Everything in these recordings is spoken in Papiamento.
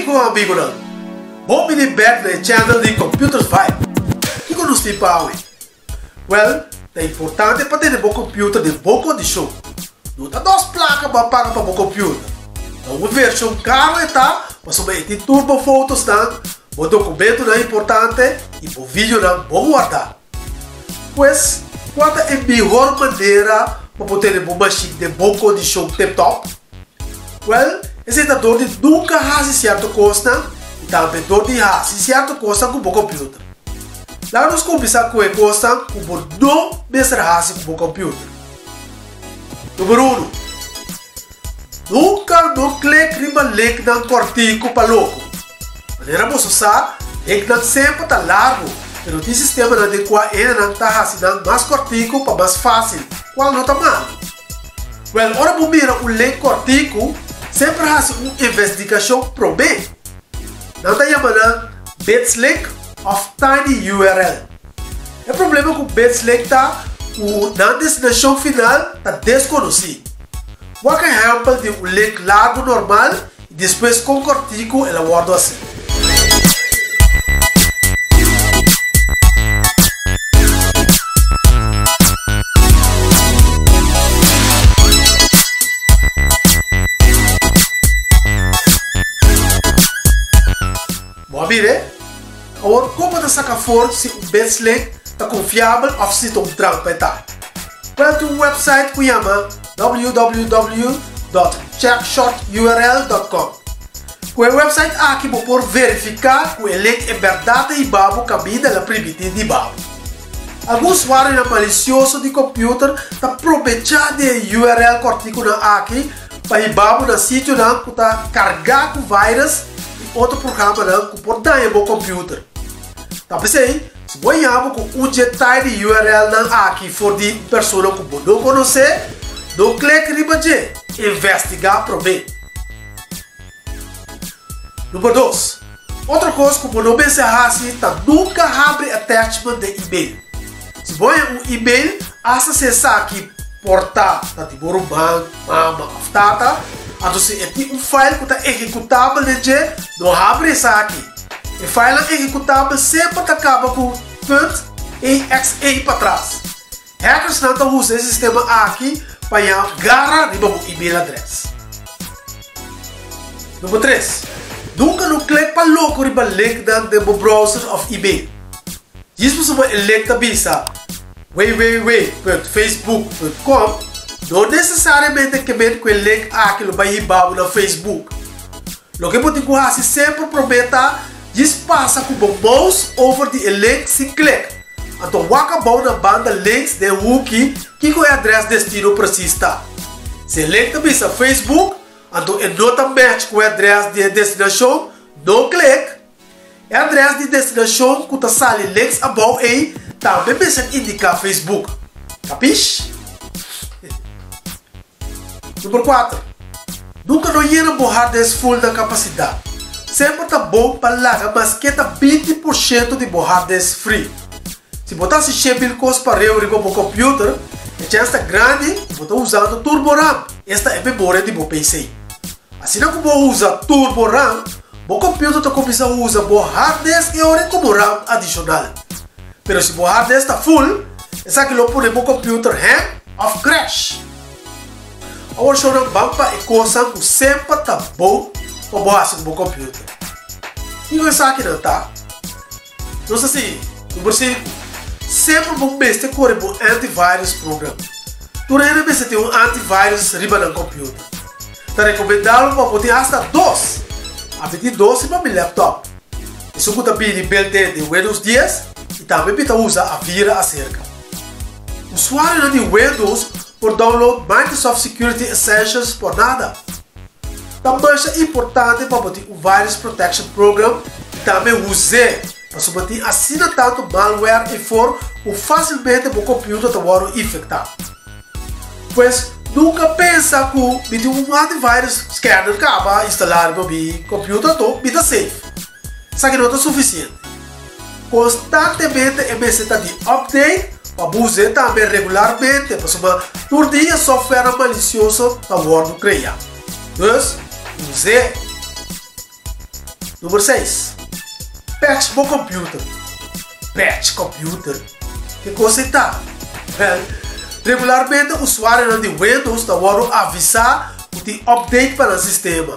Kiko amigunan? Bon bini bek na e channel di Computers Vibe. Kiko nos tin pa awe? Well, ta importante pa tene bo computer den bon kondishon. No ta dos plaka bo a paga pa bo computer. Ta un vershon karo e ta pasobra e tin tur bo fotosnan, bo dokumentonan importante i bo videonan bon wardá. Pues, kua ta e mihor manera pa bo tene bo mashin den bon kondishon tip-top? Wèl, esei ta dor di nunka hasi sierto kosnan i tambe dor di hasi sierto kosnan ku bo kòmpiuter. Laga nos kuminsá ku e kosnan ku bo no mester hasi ku bo kòmpiuter. Numero unu, Nunka no klik riba linknan kòrtiku pa loko. Manera boso sa, linknan semper ta largu, pero tin sistemanan den kua hendenan ta hasi nan mas kòrtiku pa mas fásil, kual no ta malu. Wèl, ora bo mira un link kòrtiku, semper hasi un investigashon promé. Nan ta yama nan bitslink òf tinyurl. E problema ku bitslink ta ku nan destinashon final ta deskonosí. Wak ehèmpel di un link largu normal i despues kon kòrtiku el a wòrdu hasí. Bo a mira? Awor kon bo ta saka for si un bitslink ta konfiabel òf si ta un trampa e ta? Cual tin un website cu yama www dot checkshorturl dot com. Cu e website aki bo por verifica cu e link e berdad ta hiba bo caminda la primiti di hiba bo. Algun usuarionan malicioso di computer ta probecha di e url corticonan aki pa hiba bo na sitionan cu ta carga cu virus y otro programanan cu por daña bo computer. Ta p'esey, si bo haña bo ku un dje tai di URL-nan aki for di un persona ku bo no konosé, no klek riba dje, investigá promé. Number dos, otro kos ku bo no mester hasi ta nunka habri attachment den email. Si bo haña un email, asta si esaki por ta na di bo ruman, mama òf tata, anto si e tin un file ku ta ehekutabel den dje, no habri esaki. E filenan ehekutabel semper ta kaba ku punt exe patras. Hackersnan ta usa e sistema aki pa ya gara riba bo email adres. Number tres, nunka no klik pa loko riba linknan den bo browser òf email. Djis pasobra e link ta bisa www.facebook.com, no nesesariamente ke men ku e link aki lo bai hiba bo na Facebook. Loke bo tin ku hasi semper promé ta djis pasa ku bo mouse over di e link sin klik. Anto wak abou na banda links den huki kiko e adrès destino presis ta. Si e link ta bisa Facebook, anto e no ta match ku e adrès di e destinashon, no klik. E adrès di destinashon ku ta sali links abou ei tambe mester indiká Facebook. Kapish? Number kuater, Nunka no yena bo hard disk ful na kapasidat. Semper ta bon pa laga maske ta 20% di bo hard disk free. Si bo ta hasi shemil kos pareu riba bo computer, e chèns ta grandi ku bo ta usando tur bo ram, esta e memoria di bo PC. Asina ku bo usa tur bo ram, bo computer ta kuminsá usa bo hard disk e ora komo ram adishonal. Pero si bo hard disk ta ful, esaki lo pone bo computer hang òf crash. Awor shownan ban pa e kosnan ku semper ta bon pa bo hasi ku bo computer. Kiko esakinan ta? Nos ta sigui. Number sinku, Semper bo mester kore bo antivirus program. Tur hende mester tin un antivirus riba nan computer. Ta rekomendabel pa bo tin hasta dos. Ami tin dos riba mi laptop. Esun ku ta bini built-in den Windows dies i tambe mi ta usa Avira aserka. Usuarionan di Windows por download Microsoft Security Essentials por nada. Ta masha importante pa bo tin un virus protection program i tambe us'é, pasobra tin asina tantu malware eifor ku fásilmente bo computer ta wòrdu infektá. Pues, nunka pensa ku mi tin un antivirus scanner kaba instalá riba mi computer anto mi ta safe. Esaki no ta sufisiente. Konstantemente e mester ta di update pa bo us'é tambe regularmente pasobra tur dia softwarenan malisioso ta wòrdu kreá. Dus, us'é! Number 6. Patch bo computer. Patch computer? Ki cos e ta? Wel, regularmente usuarionan di Windows ta wordo avisa cu tin update pa nan sistema.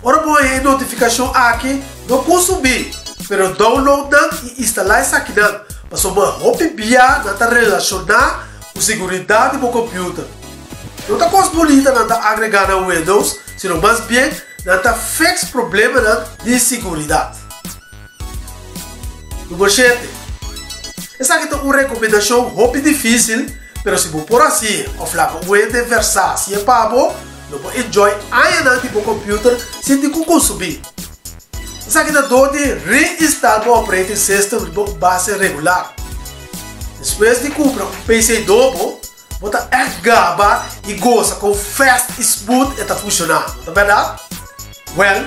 Ora bo haña e notificacion aki, no consumi, pero download nan y instala esakinan, pasobra hopi bia nan ta relaciona cu siguridad di bo computer. No ta cos bunita nan ta agrega na Windows, sino mas bien nan ta fix problemanan di siguridad. Number shete, Esaki ta un recomendacion hopi dificil, pero si bo por haci'e of laga un hende versa haci'e pa bo, lo bo enjoy añanan di bo computer sin tin cu consumi. Esaki ta door di reinstal bo operating system riba un base regular. Despues di cumpra un PC nobo, Bo ta ègt gaba i gosa kon fast i smooth e ta funshoná, no ta bèrdat? Wèl,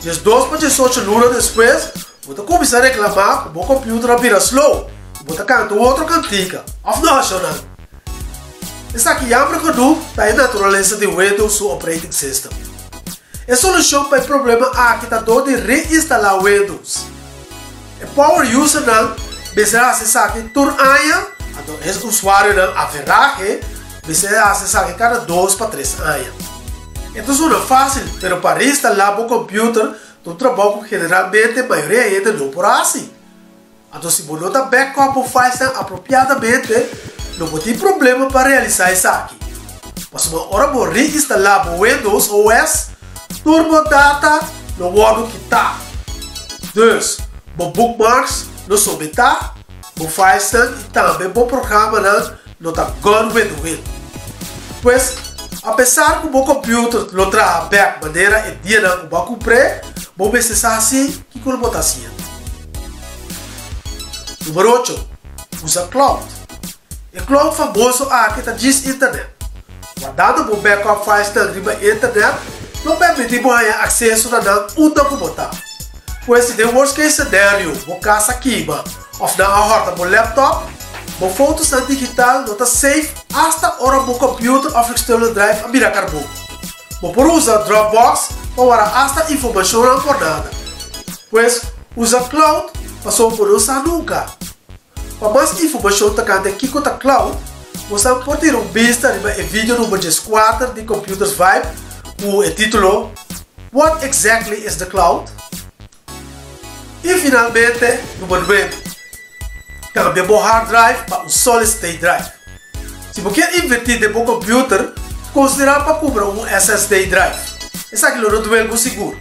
12 pa 18 luna despues, bo ta kuminsá reklamá ku bo kòmpiuter a bira slow i bo ta kanta un otro kantika, òf no, shonnan? Esaki jammer genoeg ta e naturalesa di Windows su operating system. E solushon pa e problema aki ta dor di reinstalá Windows. E power usernan mester hasi esaki tur aña, anto e usuarionan averahe mester hasi esaki kada dos pa tres aña. E ta suna fásil, pero pa reinstalá bo computer ta un trabou ku generalmente mayoria hende no por hasi. Anto si bo no ta backup bo filesnan apropiadamente, lo bo tin problema pa realisá esaki. Pasobra ora bo reinstalá bo Windows OS, tur bo data lo wòrdu kitá. Dus, bo bookmarks lo sometá, bo filesnan i tambe bo programanan lo ta gone with the wind. Pues, apesar ku bo computer lo traha bèk manera e dianan ku bo a kumpr'é, bo mester sa si kiko lo bo ta hasiendo. Number ocho, usa cloud. E cloud famoso aki ta djis internet. Wardando bo backup filesnan riba internet lo permiti bo haña akseso na nan unda ku bo ta. Pues si den worst case scenario bo kas a kima òf nan a hòrta bo laptop, bo fotosnan digital lo ta safe asta ora bo computer òf external drive a bira karbon. Bo por usa Dropbox pa warda asta informashonnan por nada. Pues usa cloud pasobra bo no sa nunka. Pa mas informashon tokante kiko ta cloud, bosan por tira un bista riba e video number 14 di Computers Vibe ku e titulo What Exactly is the Cloud? I finalmente, number 9, kambia bo hard drive pa un solid state drive. Si bo kier invertí den bo computer, konsiderá pa kumpra un SSD drive. Esaki lo no duel bo sigur.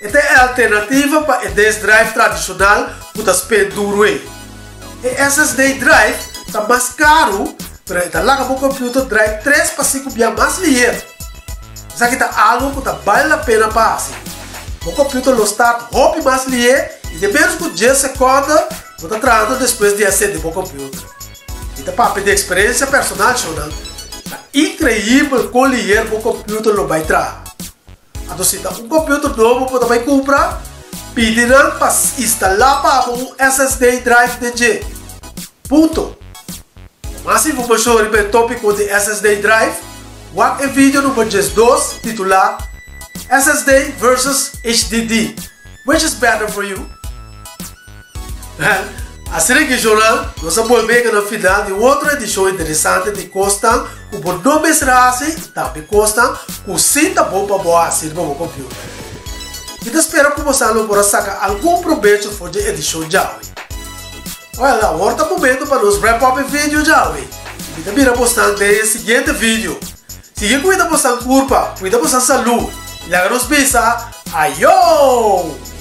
E ta e alternativa pa e disk drive tradishonal ku ta spend duru ei. E SSD drive ta mas karu, pero e ta laga bo computer drai tres pa sinku bia mas liher. Esaki ta algu ku ta bale la pena pa hasi. Bo computer lo start hopi mas liher i den menos ku dies sekonde bo ta trahando despues di a sende bo computer. Mi ta papia di eksperensia personal, shownan. Ta inkreibel kon liher bo computer lo bai traha. Anto si ta un computer nobo bo ta bai cumpra, pidi nan pa instala pa bo un SSD drive den dje. Punto. Pa mas informacion riba e topico di SSD drive, wak e video number 12 titula SSD versus HDD, Which is better for you? Asina ki shownan, nos a bolbe yega na final di un otro edishon interesante di Kosnan ku bo no mester hasi i tambe kosnan ku si ta bon pa bo hasi riba bo computer. Mi ta spera ku bosan lo por a saka algun probecho for dje edishon djawe. Well, awor ta momento pa nos wrap up e video djawe i mi ta mira bosnan den e siguiente video. Sigui kuida bosan kurpa, kuida bosan salú i laga nos bisa, Ayo!